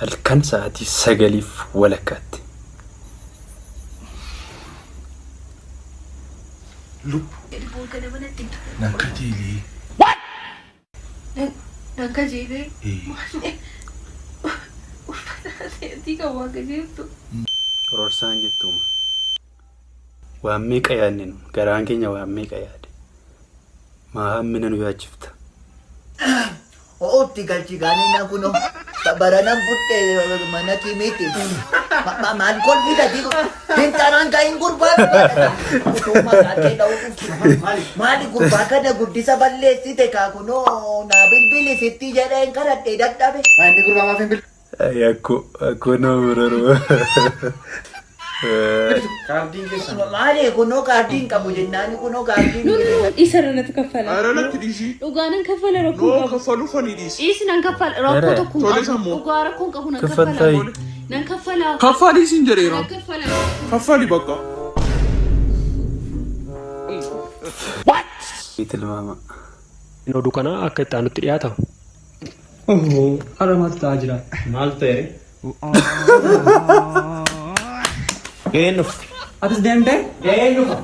Halkan sa'aatii sagaliif walakkaatti. Boor ganama natti himta. Nan kajeelee. Nan kajeelee. Ee. Maal uffata aseetii kan waan kajeeltu. Cororsaan jettuuma. Waan meeqa yaadne nu garaan keenya waan meeqa yaade. Maa hammina nu yaachifta. Ho'utti galchi gaanii na kuno. Baranan butte mana kimiiti. Maal kolfitati? Hintaraan ka'iin gurbaa dhugaadha. Utuu maqaa kee dha'uu dhuftu. Maali gurbaa kana guddisa balleessite kaa kunoo naa bilbili sitti jedheen kadhadhee dadhabe. Inni gurbaa maaf hin Akkoo akkoo nama bararuu. Kaardiin keessan. Maali kunoo kaardiin qabu jennaan kunoo kaardiin. No, no, no, dhiisarra natti kaffala. Ara natti dhiisi. Dhugaa nan kaffala rakkoo Noo hin qabu. kaffaluu fani dhiisi. Dhiisi nan kaffala rakkoo Ere. tokko hin Tole qabu. sammuu. Dhugaa rakkoo hin qabu nan Kaffaltaayi. kaffala. Nan kaffala. Kaffalii siin jedheera. Nan kaffala. Kaffali bakka. Tilmaama. Oduu kana akka itti aanutti dhiyaata. Ohoo, har'a maaltu ta'aa jira? Maal ta'e? Ga'een dhufa. Atis deemtee? Ga'een dhufa.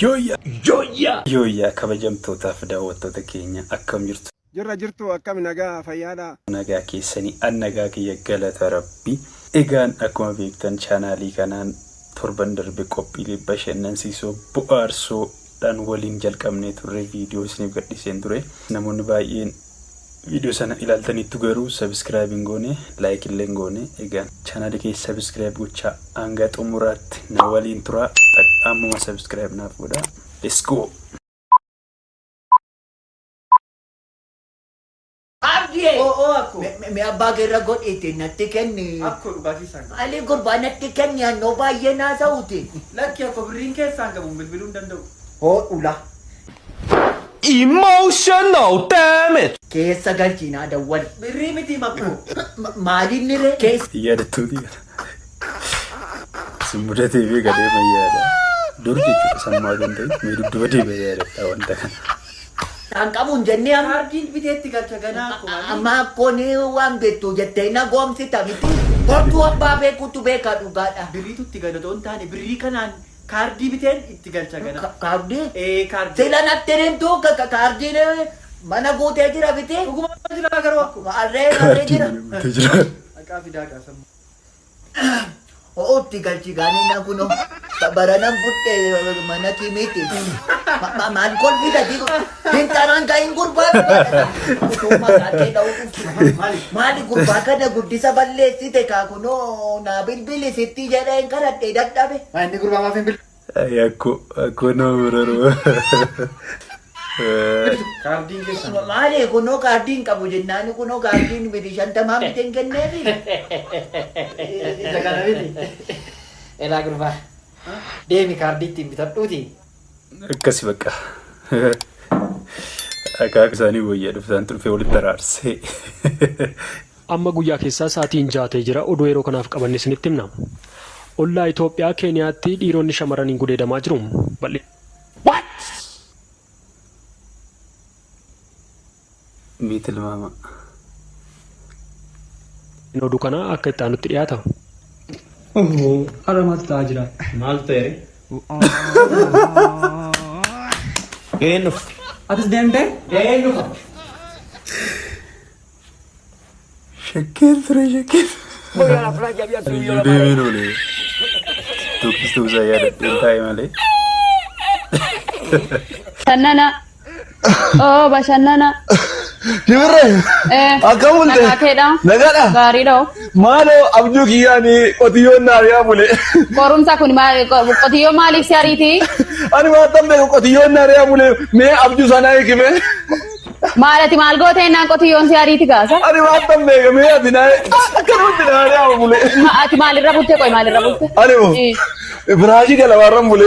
Yooyyaa! Yooyyaa! Yooyyaa kabajamtootaaf daawwattoota keenya akkam jirtu? Jirra jirtu, akkam nagaa fayyaadha? Nagaa keessanii? An nagaa kiyya, galata Rabbi. Egaan akkuma beektan chaanaalii kanaan torban darbe qophiilee bashannansiisoo bu'aarsoodhaan waliin jalqabnee turre, viidiyoo isiniif gadhiiseen ture. Namoonni baay'een viidiyoo sana ilaaltaniittu, garuu subscribe hin goone, like illee hin goone. Egaan chaanaalii keessa subscribe gochaa hanga xumuraatti na waliin turaa. Ammuma subscribe naaf godhaa. Let's go! Abdii! Oo akko. Mi abbaa keerra godhiiti natti kenni. Akko, dhugaa keessaan qabu. Maali gurbaa natti kenni, annoo baay'ee naasa'uuti. Lakki akko, birriin keessaan qabu, bilbiluu hin danda'u. Hoodhula. Emotional damage. Keessa galchiinaa dawwali. Birrii miti makko. Maalinni ree? Keessa. Yaadattuuti kana. Sin mudatee fi gadee mayyaadha. Dur jechuudha, sammaa kan ta'e mee dudduba deebi'ee yaadadha wanta kana. Kan qabu hin jennee amma. Kaardiin biteetti galcha ganaa akko maali? Amma akkoon waan beektu jettee na goomsita miti. Hortuu abbaa beekutu beeka dhugaadha. Birriitu itti gala otoo hin taane, birrii kanaan kaardii biteen itti galcha ganaa. Kaardii? Ee, kaardii. Sila natti himtu kaardiin mana guutee jira miti. Dhuguma jira garuu akko. Harree harree Kaardii jira. mana guutee jira. Haqaa fidaa qaasamu. Ho'utti galchi gaanii na kuno. Baranan butte mana kimiiti. Maal kolfitati? Hintaraan ka'iin gurbaa dhugaadha. Utuu maqaa kee dha'uu dhuftu. Maali gurbaa kana guddisa balleessite kaa kunoo naa bilbili sitti jedheen kadhadhee dadhabe. Inni gurbaa maaf hin Akkoo akkoo nama bararuu. Kaardiin keessan. Maali kunoo kaardiin qabu jennaan kunoo kaardiin miti 50 miti hin kenneefi. Isa kana miti. Elaa gurbaa. Deemi kaardii ittiin bitadhuuti. Akkasi bakka. Akaaka isaanii wayyaa dhuftaan dhufee walitti araarsee. Amma guyyaa keessaa sa'aatiin 6 ta'ee jira. Oduu yeroo kanaaf qabanne isinitti himna. Ollaa Itoophiyaa Keeniyaatti dhiironni shamarraniin gudeedamaa jiru. Bal'ina Mee tilmaama. Oduu kanaa akka itti aanutti dhiyaata. Ohoo, har'a maaltu ta'aa jira? Maal ta'e? Ga'een dhufa. Atis deemtee? Ga'een dhufa. Shakkeen ture, shakkeen. Iyyuu deemeen oole. Tuqistuu isaa yaadadheen taa'e malee. Bashannana. Oo, bashannana. Shimbirree! Akkam bulte? Nagaa keedha. Nagaadha? Gaariidha hoo. Maaloo, abjuu kiyyaani qotiyyoon na ari'aa bule. Qorumsa kun qotiyyoo maaliif si ariiti? Ani waan beeku, qotiyyoon na ari'aa bule, mee abjuu sanaa hiikime. Maal, ati maal goote jennaan qotiyyoon si ariiti gaasa? Ani waan beeku, mee ati na akkanumatti na ari'aa bule. Ati maalirra bulte qoy, maalirra bulte? Ani moo firaashii galabaarran bule.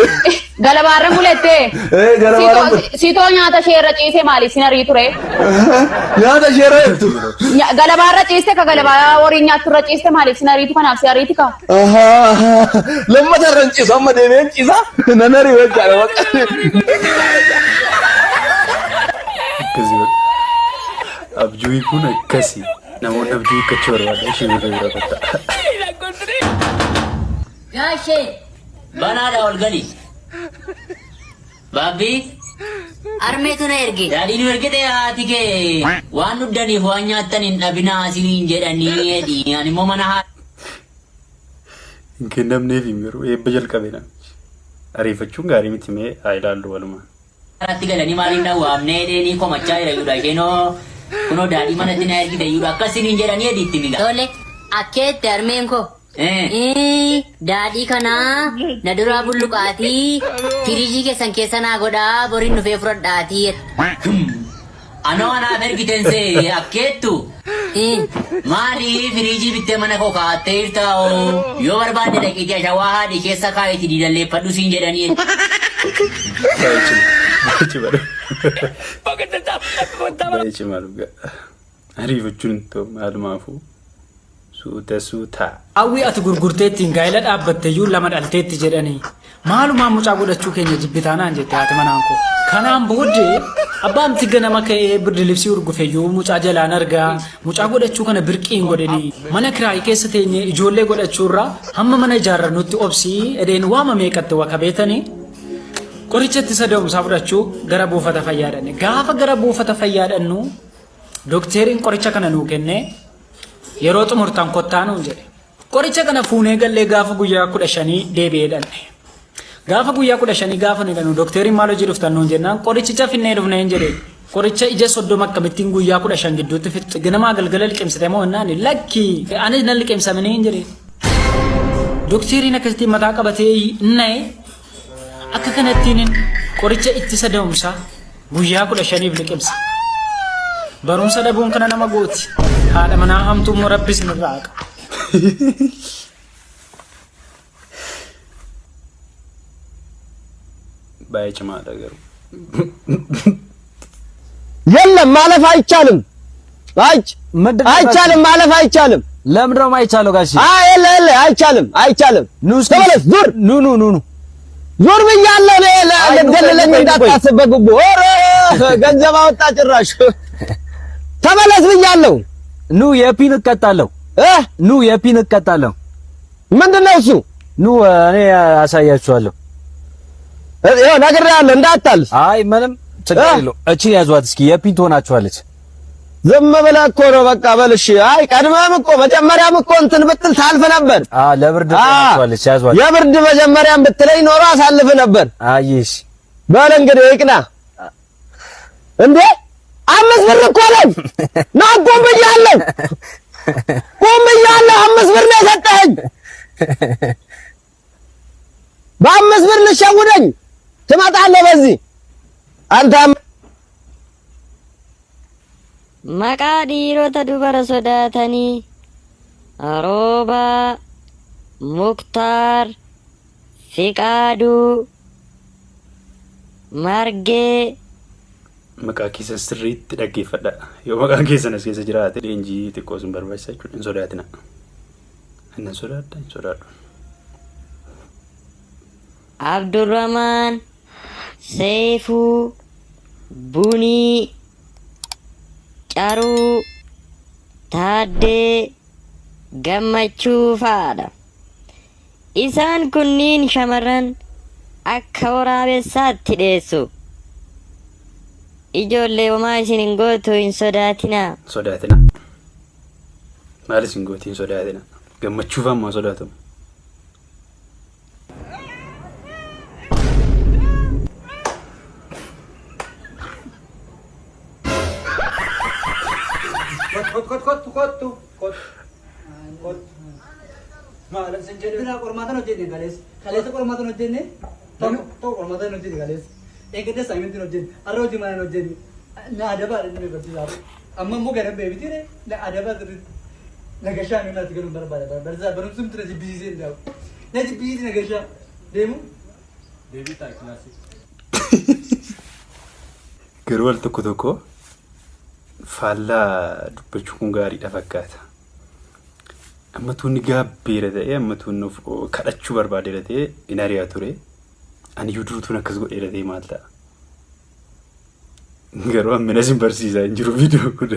Galabaarra bulettee? Ee, galabaarran bule. Sitoo nyaata ishee irra ciisee maaliif sin arii ture? Nyaata ishee irra jirtu. Galabaarra ciiste, ka galabaa horiin nyaattu irra ciiste, maaliif sin ariitu? Kanaaf si ariiti ka? Lammata irra hin ciisu, amma deemee hin ciisa, nan ari'u jechaadha bakka. Akkasii bakka. Abjuu kun akkasii. Namoonni abjuu hiikkachuu barbaadan ishee bira bira kottaa. Gaashee banaadha ol gali. Baabbii armeetu na erge. Daadhii nu ergite haati kee waan dhuddaniif waan nyaattan hin dhabinaa isiniin jedhanii jedhi. Ani immoo mana haadha. Hin kennamneef hin garuu eebba jalqabe namichi. Ariifachuun gaarii miti mee haa ilaallu walumaan. Karaatti galanii maaliif na waamnee jedheenii komachaa jira jechuudha. Isheenoo kunoo daadhii manatti na ergite jechuudha. Akkas isiniin jedhanii jedhi itti miga. Tole, akkeetti harmeen koo. Daadhii kana na duraa bulluqaatii firiijii keessan keessa naa godhaa boriin dhufee fudhadhaatii jette. Anoo anaaf ergiten see akkeettu. Maali firiijii bittee mana koo kaa'attee jirtaa hoo? Yoo barbaadde dhaqiitii ashawaa haadhi keessa kaa'iitii diilalleeffadhu siin jedhanii. Baay'ee cima. Baay'ee cimaa dhugaa. Ariifachuun hin ta'u maalumaafuu suuta suutaa. Hawwii ati gurgurtee ittiin gaa'ela dhaabbatteyyuu lama dhalteetti jedhanii. Maalumaan mucaa godhachuu keenya jibbitaa naan jette haati manaan koo. Kanaan booddee abbaamti ganama ka'ee birdilibsii urgufeyyuu mucaa jalaan argaa mucaa godhachuu kana birqii hin godhinii. Mana kiraayii keessa teenyee ijoollee godhachuurraa hamma mana ijaarrannutti obsii edeen waama meeqatti wakabeetanii qoricha ittisa da'umsaa fudhachuu gara buufata fayyaa dhanne. Gaafa gara buufata fayyaa dhannu Dokteeriin qoricha kana nuu kennee yeroo xumurtan kottaa nuun jedhe. Qoricha kana fuunee gallee gaafa guyyaa 15 deebi'ee dhanne. Gaafa guyyaa 15 gaafa nu dhannu dokteeriin maal hojii dhuftan nuun jennaan qorichicha finnee dhufne hin jedhe. Qoricha ija 30 akkamittiin guyyaa 15 gidduutti fixxe ganamaa galgala liqimsite moo jennaan lakki anis nan liqimsamine hin jedhe. Dokteeriin akkasitti mataa qabatee na'e Akka kanattiin qoricha ittisa da'umsaa guyyaa 15f liqimsa. Barumsa dhabuun kana nama gooti. Haadha manaa hamtuu immoo rabbi isinirraa haqa. Baay'ee cimaadha garuu. የለም ማለፍ አይቻልም። አይቻልም ማለፍ አይቻልም። ለምንድን ነው የማይቻለው ጋሼ? አይ የለ የለ አይቻልም አይቻልም። ኑ እስኪ ተመለስ፣ ዙር ኑ ኑ ኑ ኑ ዙር ብያለሁ። እኔ አይ ኑ ቆይ ኑ ልትገልለኝ ቆይ ኑ ቆይ እንዳታስብ በጉቦ። ኧረ ገንዘብ አወጣ ጭራሽ። ተመለስ ብያለሁ። ኑ የፒን እቀጣለሁ እ ኑ የፒን እቀጣለሁ። ምንድን ነው እሱ? ኑ እኔ አሳያችኋለሁ። ይኸው ነግሬሃለሁ እንዳታልፍ። አይ ምንም ችግር እ የለውም። እቺን ያዟት እስኪ የፒን ትሆናችኋለች። ዝም ብለህ እኮ ነው በቃ በል እሺ። አይ ቀድመህም እኮ መጀመሪያም እኮ እንትን ብትል ታልፍ ነበር። አ ለብርድ አ ትሆናችኋለች። ያዟት። የብርድ መጀመሪያም ብትለኝ ኖሮ አሳልፍ ነበር። አይሽ በል እንግዲህ ይቅና። እንዴ 5 ብር እኮ ነው። ና ቁም ብያለሁ፣ ቁም ብያለሁ። 5 ብር ነው የሰጠኸኝ። በ5 ብር ልሸውደኝ ትመጣለህ በዚህ አንተ Maqaa dhiirota dubara sodaatanii Roobaa, Muktaar, Fiqaaduu, Margee. Maqaa keessan sirriitti dhaggeeffadha. Yoo maqaan keessan as keessa jiraate leenjii xiqqoo isin barbaachisa jechuudha. Hin sodaatina. Inni hin sodaadha hin sodaadhu. Abdurrahman, Seifuu, Bunii, Caruu, Taaddee, Gammachuu fa'aadha. Isaan kunniin shamarran akka waraabessaatti dheessu. Ijoollee homaa isin hin gootu hin sodaatinaa. Sodaatina. Maal isin gooti hin sodaatina. Gammachuuf ammaa sodaatamu. Kottu kottu kottu kottu kottu. Maalan sin jedhe. Biraa qormaata hojjenne kaleessa. Kaleessa qormaata hojjenne. Tokko qormaata hojjenne kaleessa. Eeggadda assignment hojjenne. Har'a hojii mana hojjenne. Na adabaa dha barsiisaa. Amma immoo gara beebiti na adabaa sirriitti. Nagashaa inni naatti galuun barbaada. Barsiisaa barumsumti na jibbisiisee hin dhabu. Na jibbisiise nagashaa. Deemu. Deebii ta'a kilaasii. Garuu al tokko tokko faallaa dubbachuu kun gaariidha fakkaata. Amma tuunni gaabbeera ta'ee amma tuunni of kadhachuu barbaadeera ta'ee hin ari'a ture. Ani iyyuu durutuun akkas godheera ta'ee maal ta'a? Garuu ammina isin barsiisaa hin jiru viidiyoo kun.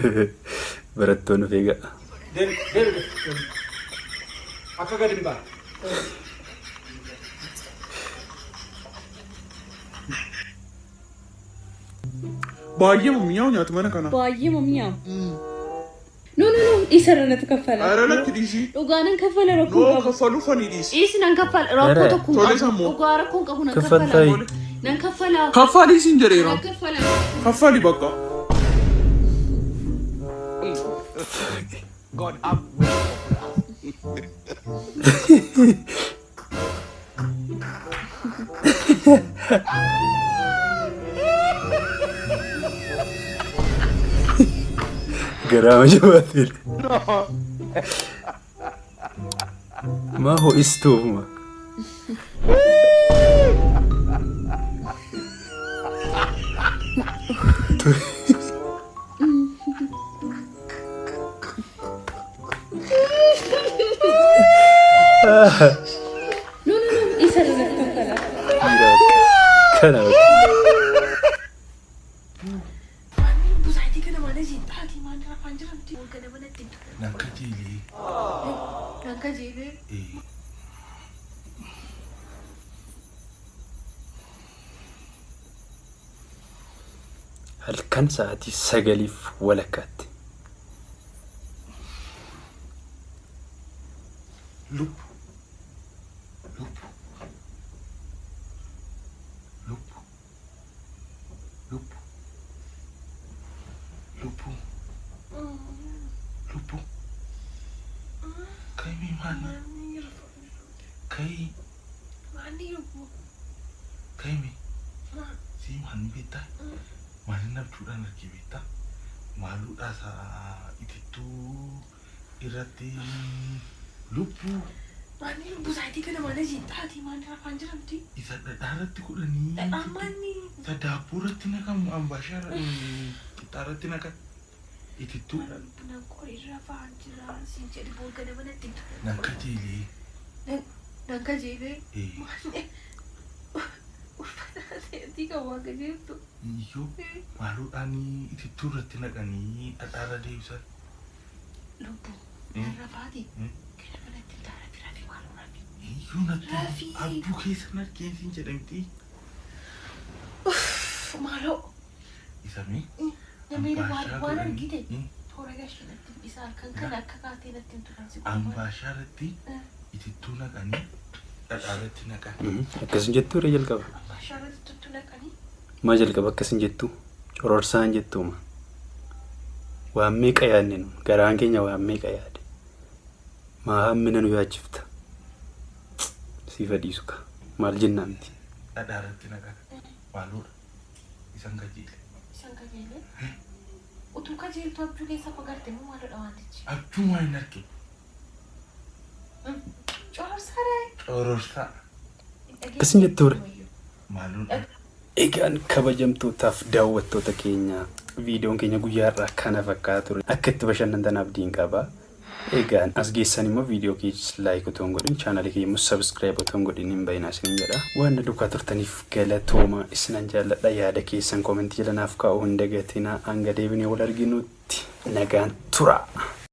Barattoonni of eegaa. Deemi deemi deemi. Akka gadi hin baane. Baay'ee mi'aawu nyaatu mana kana. Baay'ee mi'aawu. No no no dhiisa irra natu kaffala. Ara lakki dhiisi. Dhugaa nan kaffala rakkoo No qabu. kaffaluu fanii dhiisi. Dhiisi nan kaffala rakkoo tokko hin Tole qabu. sammuu. Dhugaa rakkoo hin qabu nan Kaffaltaa kaffala. Nan kaffala. Kaffalii siin jedheera. Nan kaffala. Kaffali bakka. God have Garaa jabaatee. Maa ho'istuufuma. No no no dhiisa irra natu kaffala. Dhiira bakka. Kana bakka. Busaatii kana maal asiin taatii maal rafaan jiramti. Ganama natti hin tolu. Nan kajeelee. Nan kajeelee. Halkan sa'aatii sagaliif walakkaatti. Lubbu. Lubbu. Lubbu. Lubbu. Lubbu. Lubbu. Kai mi maani? Kai. Kai mi? Si maani beektaa? Maali nabchuudhaan argee beektaa? Maaluudhaa isaa itittuu irratti lubbuu Maanni busaatii kana maal asiin taatii maal rafaan jiramti. isa dhadhaa irratti godhanii Dhadhaan maanni. isa daabboo irratti naqamu ambaashaa qixxaa irratti naqan itittuu Nan qoree rafaan jira siin jedhi boor ganama natti hin tolu. nan kajeelee. Nan kajeelee. Ee. Maanni uffata asii kan waan kajeeltu. Iyyoo maaluudhaan itittuu irratti naqanii dhadhaa irra deebisan. Lubbu nan rafaati. Ganama natti hin ta'a rafi rafi maaloo rafi. Iyyoo natti Rafi. abduu keessa nargee siin jedhamti. Uff maaloo. Isa mee Namni waan ambaashaa waan godhanii argite toora gashee natti isa halkan kana akka kaatee natti hin turan si qofa. ambaashaa irratti itittuu naqanii dhadhaa irratti naqan. Akkas hin jettuu irra jalqaba. Ambaashaa irratti tuttu naqanii. Maa jalqaba akkas hin jettuu? Cororsaa hin jettuuma. Waan meeqa yaadne nu garaan keenya waan meeqa yaade. Maa hammina nu yaachifta. Siif adiisu ka. Maal jennaa miti. Dhadhaa irratti naqan. Maaluudha. Isan kajeele. Isan kajeelee. Utuu kajeeltuu abjuu keessa fagarte moo maalodha wantichi? Abjuu maa hin argine. Cororsaa ree. Cororsaa. Akkas hin jettuu re. Maaluudha. Egaan kabajamtootaaf daawwattoota keenya viidiyoon keenya guyyaa har'aa kana fakkaata ture. Akka itti bashannantan abdiin qaba. Egaan as geessan immoo viidiyoo keessa like otoo hin godhin chaanalii keenya immoo subscribe otoo hin godhin hin bayinaa isiniin jedha. Waan na duukaa turtaniif galatooma isinan jaalladha. Yaada keessan koomentii jala naaf kaa'uu hin dagatinaa. Hanga deebinee wal arginutti nagaan tura.